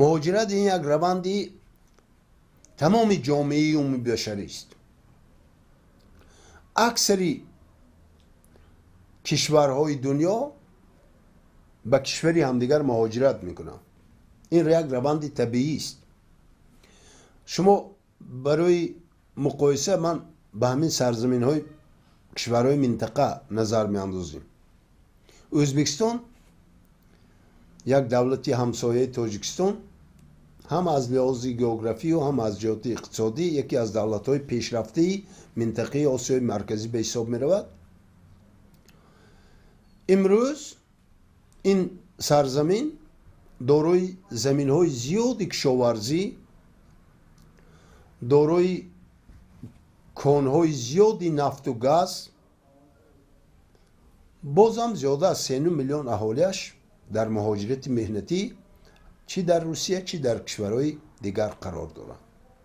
Муҳоҷират ин як раванди тамоми ҷомеаи умумибашарист. Аксари кишварҳои дунё ба кишвари ҳамдигар муҳоҷират мекунанд. Ин як раванди табиист. Шумо барои муқоиса ман ба ҳамин сарзаминҳои кишварҳои минтақа назар меандозем. Ӯзбекистон, як давлати ҳамсояи Тоҷикистон, ҳам аз лиҳози географию, ҳам аз ҷиҳати иқтисодӣ яке аз давлатҳои пешрафтаи минтақаи Осиёи Марказӣ ба ҳисоб меравад. Имрӯз ин сарзамин дорои заминҳои зиёди кишоварзӣ, дорои конҳои зиёди нафту газ, бозам зиёда аз 3 миллион аҳолиаш дар муҳоҷирати меҳнатӣ чӣ дар Русия, чӣ дар кишварҳои дигар қарор доранд.